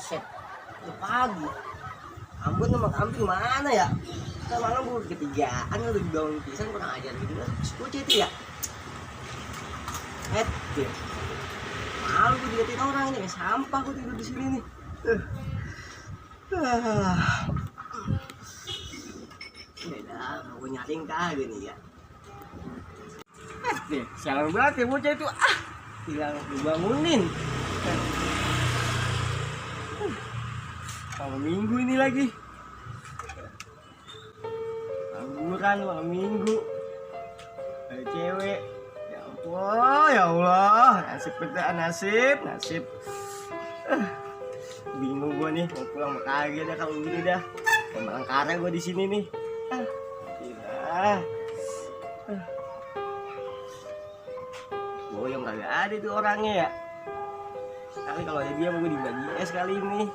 Set, udah pagi. Ambon sama kambing mana ya? Kita malam baru ketigaan, udah dibangun pisan kurang ajar gitu kan. Bocah itu ya. Deh. Malu gue diliatin orang ini, kayak sampah gue tidur di sini nih. Udah, gue nyaring kagak nih ya. Deh, sialan banget ya bocah itu. Hilang dibangunin. Malam minggu ini lagi. Angguran malam minggu. Ada cewek. Ya Allah, ya Allah. Nasib kita, nasib. Bingung gua nih, mau pulang mau kagak dah kalau gini dah. Emang karena gua di sini nih. Gila. Boyong kagak ada tuh orangnya ya. Kali kalau ada dia mau gue dibagi es kali ini.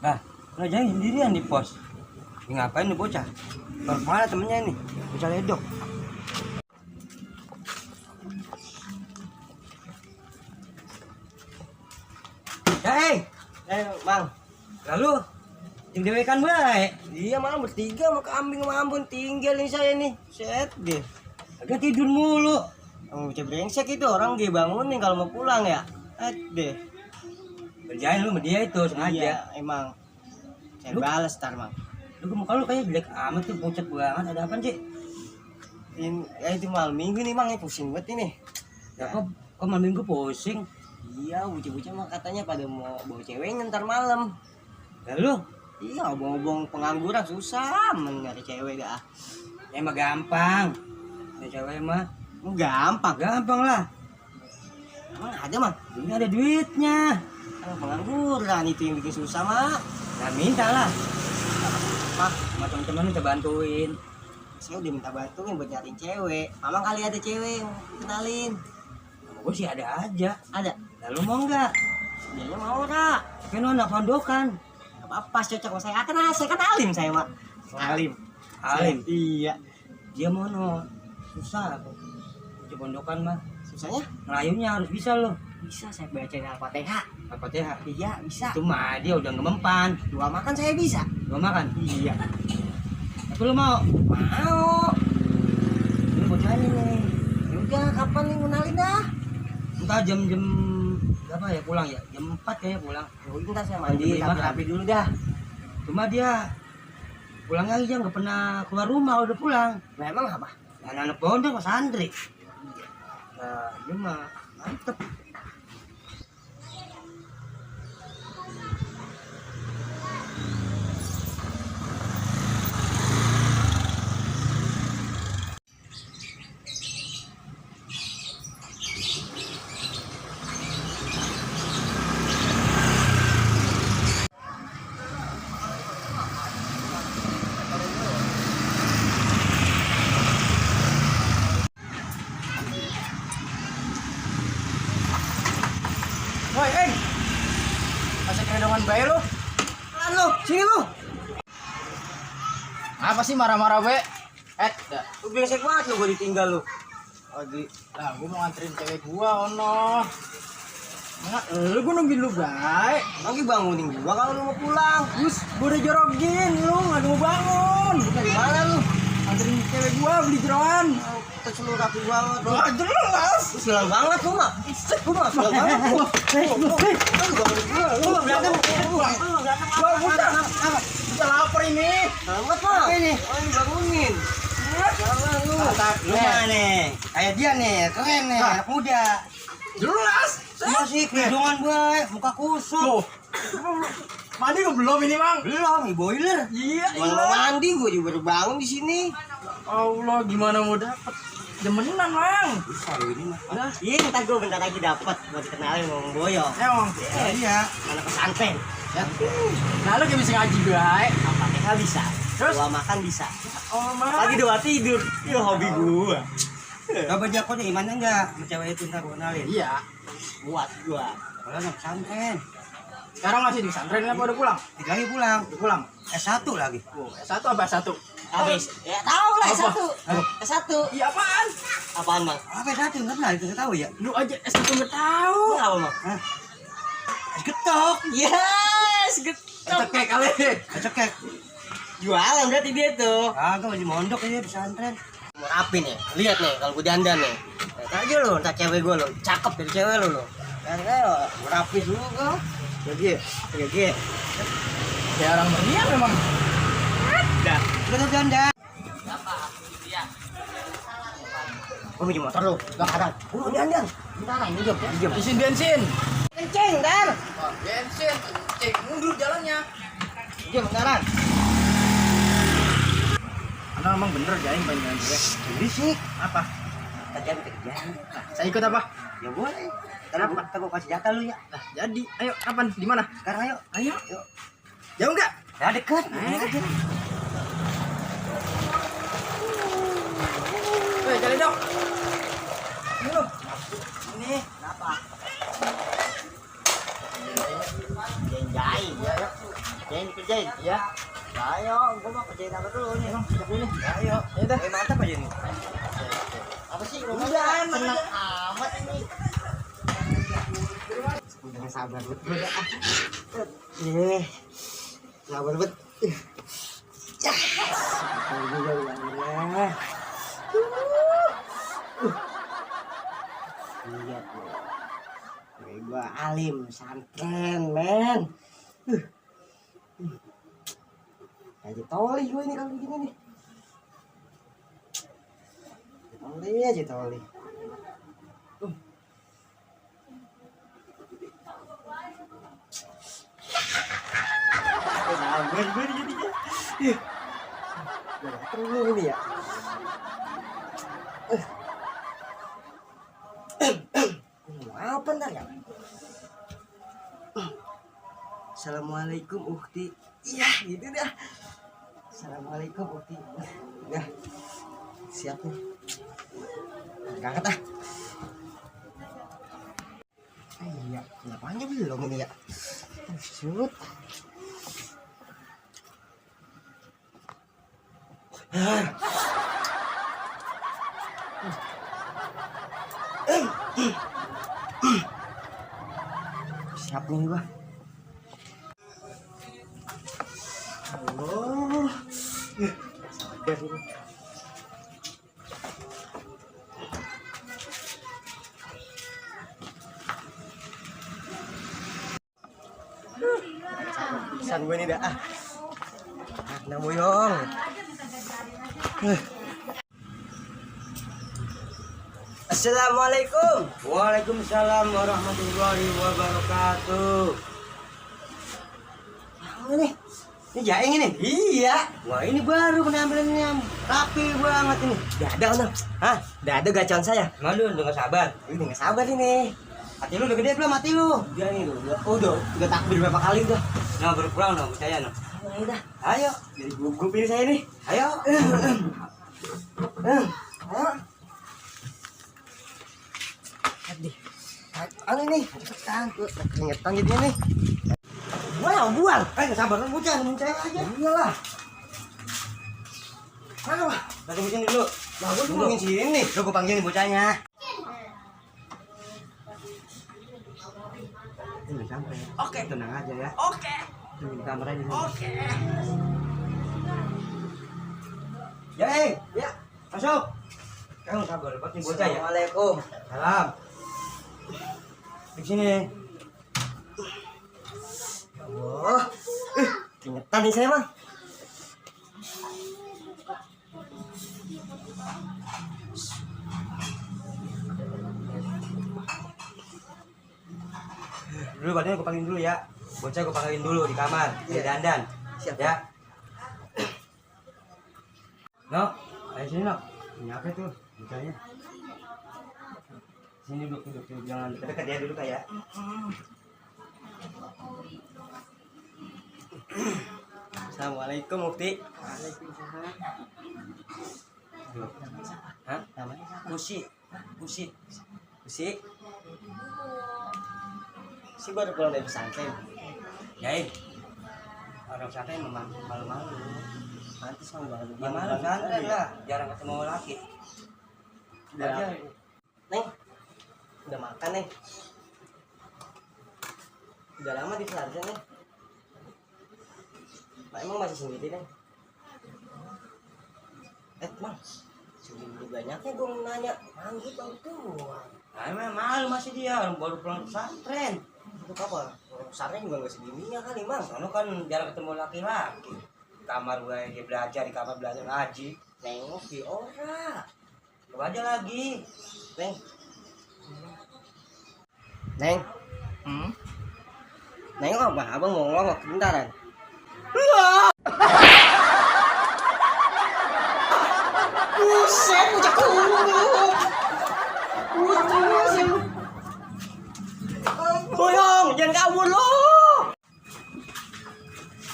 Nah, lo jangan sendirian di pos. Ini ngapain nih bocah? Baru mana temennya ini? Bocah ledok. Bang. Lalu yang dewekan baik. Iya malam bertiga sama kambing sama Ambon tinggal nih saya nih. Set deh. Agak tidur mulu. Yang bocah brengsek itu orang dia bangunin kalau mau pulang ya. Deh. Kerjain lu sama dia itu sengaja. Iya, emang. Saya balas ntar, Bang. Lu muka lu kayak jelek amat tuh, pucat banget. Ada apaan sih? Ya itu malam minggu nih, Bang. Pusing banget ini. Ya kok malam minggu pusing? Iya, bocah-bocah mah katanya pada mau bawa ceweknya ntar malam. Lalu? Iya, obong-obong pengangguran susah nyari cewek dah. Emang gampang. Ya cewek mah gampang lah. Emang ada, Bang? Ini ada duitnya. Kalau pengangguran itu yang bikin susah, Mak. Nah minta lah. Pak, sama teman-teman minta bantuin. Saya udah minta bantuin buat nyari cewek. Mamang kali ada cewek yang kenalin. Gue sih ada aja. Ada. Lalu mau nggak? Dianya mau ora. Kan lu anak pondokan. Gak apa-apa, cocok sama saya. Saya kan alim saya, Mak. Alim. Iya. Dia mono. Susah kok. Di pondokan mah. Susahnya? Ngelayunya harus bisa lo. Bisa saya baca Al-Fatihah. Al-Fatihah. Iya, bisa. Itu mah dia udah ngemempan. 2 makan saya bisa. 2 makan? Iya. Tapi lu mau? Mau. Ini bocahnya nih. Ya udah, kapan nih ngenalin dah? Entar jam berapa ya pulang ya? Jam 4 kayaknya pulang. Ya udah, ntar saya mandi Jam 5 rapi-rapi dulu dah. Cuma dia pulangnya aja nggak pernah keluar rumah udah pulang. Memang apa? Anak-anak pondok mas santri. Nah, dia mah mantep. Woi, masih kedongan bayi lu? Pelan lu, sini lu. Apa sih marah-marah be? Lu brengsek banget lu, gua ditinggal lu. Lah gua mau nganterin cewek gua ono. Enggak, lu gua nungguin lu, Bray. Lagi bangunin gua kalau lu mau pulang. Terus gua udah jorogin, lu enggak mau bangun. Bukan gimana lu? Anterin cewek gua beli jeroan. Terselur kaki banget lu. Wah, jelas. Lu silang banget lu mah. Lu mah silang banget. Lu bangunin gua. Lu berantem. Gua udah lapar ini. Selamat mah. Ini. Oh, ini bangunin. Jangan lu. Lu mana nih? Kayak dia nih, keren nih, anak muda. Jelas. Masih kerudungan boy, muka kusut. Tuh. Mandi gua belum ini, Mang. Belum, nih boiler. Iya, Gua mau mandi, gua juga baru bangun di sini. Allah, gimana mau dapet demenan, Mang? Bisa lu ini mah. Iya, ntar gua bentar lagi dapat buat dikenalin ngomong boyo. Emang. Iya. Anak pesantren. Ya. Nah, lu gak bisa ngaji, Bray. Apa nggak bisa? Terus? Gua makan bisa. Oh, Mang. Lagi doa tidur. Itu hobi gua. Coba Jako nih, imannya enggak? Sama cewek itu ntar gua kenalin. Iya. Buat gua. Kalau anak pesantren. Sekarang masih di pesantren apa udah pulang? Dikit lagi pulang. Udah pulang. S1 lagi. Oh, S1 apa S1? Habis. Ya tahu lah Apa? S1. S1. Iya apaan? Apaan, Bang? Apa S1? Enggak pernah, itu tahu ya? Lu aja S1 nggak tahu. Lu apa, Bang? Hah? Es getok. Yes, getok. Cekek kali. Cekek. Jualan berarti dia tuh. Kagak lagi mondok aja pesantren. Mau rapi nih. Lihat nih kalau gua dandan nih. Lihat aja lu, entar cewek gua lu. Cakep dari cewek lu. Kan mau rapi dulu gua. Jadi, Ya orang berniat memang. dah. Udah tuh dandan. Gua minjem motor lu. Gak ada. Gua dandan. Bentar, minjem. Isin bensin. Kenceng, dar. Oh, bensin. Cek mundur jalannya. Minjem bentaran. Karena emang bener jaing banyak gue. Jadi sih. Apa? Kerjaan kerjaan. Nah, saya ikut apa? Ya boleh. Kenapa? Kita gua kasih jatah lu ya. Nah, jadi, ayo kapan? Di mana? Sekarang ayo. Ayo. Yuk. Jauh enggak? Ya deket. Ayo. Woi, jalan dong. Ini lo. Ini kenapa? Jain. Ya, ya. Jain kerjain. Ya. Ayo, gua mau kerjain apa dulu nih? Siap dulu nih. Ayo. Ya udah. Mantap aja nih. Apa sih? Udah, senang amat ini. Udah sabar betul. Sabar bet. Ya. Alhamdulillah. Lihat tuh. Gua alim santren, men. Aja toli gue ini kalau begini nih. Toli aja toli. Sabar gue jadinya. Terus ini ya. Mau apa ntar ya? Assalamualaikum Ukti. Iya gitu dah. Assalamualaikum Ukti. Udah siap nih. Angkat ah. Iya, kenapanya belum ini ya? Shoot. Siap nih gua. Allah. Sabar ini. Pisan gue nih dah. Nah, Boyong. Assalamualaikum. Waalaikumsalam warahmatullahi wabarakatuh. Ini jaing ini? Iya. Wah ini baru penampilannya rapi banget ini. Dada ono. Hah? Dada gacoan saya. Malu udah gak sabar. Ini nggak sabar ini. Hati lu udah gede belum hati lu? Udah nih udah takbir berapa kali udah. Nah berpulang dong, percaya no. Ayo udah. Ayo, Jadi gugup ini saya nih. ayo. Ayo. Aduh. Ano ini? Cepetan. Keringetan jadinya nih. Buang. Gak sabar lu bocah, nemuin cewek aja. Iyalah. Mana wah? Tunggu sini dulu. Lah gua Tungguin sini. Lu gua panggilin bocahnya. Ini udah sampai. Oke. Tenang aja ya. Oke. Tunggu di kamar aja. Oke. Jeng, ya, masuk. Kamu sabar, lepas nih bocah ya. Assalamualaikum. Salam. Di sini. Allah. Keringetan nih saya, Bang. Dulu badannya gua panggilin dulu ya. Bocah gua panggilin dulu di kamar, di Iya. dandan. Siap. Ya. No, ayo sini no. Ini apa tuh? Bocahnya. Sini duduk, jangan dekat-dekat ya, duduk kayak. Assalamualaikum, Mufti. Hah? Namanya siapa? Usi. Usi. Si baru pulang dari pesantren. Yain. Orang santai memang malu-malu. Pantes Bang banget. Ya malu santai lah, jarang ketemu laki. Udah. Aja. Neng. Udah makan, Neng. Udah lama di pesantren, Neng. Pak emang masih sendiri, Neng? Bang. Segini banyaknya gue mau nanya. Manggut baru tua. Nah, emang malu masih dia, orang baru pulang pesantren. Itu apa? Orang pesantren juga gak segininya kali, Bang. Soalnya kan jarang ketemu laki-laki. Kamar gue dia belajar, di kamar belajar ngaji. Nengok di ora. Coba aja lagi. Neng. Neng. Nengok apa? Abang mau ngomong kebentaran. Buset, bocah kurung. Buset. Boyong, jangan kabur lo.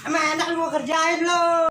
Emang enak lu mau kerjain lo.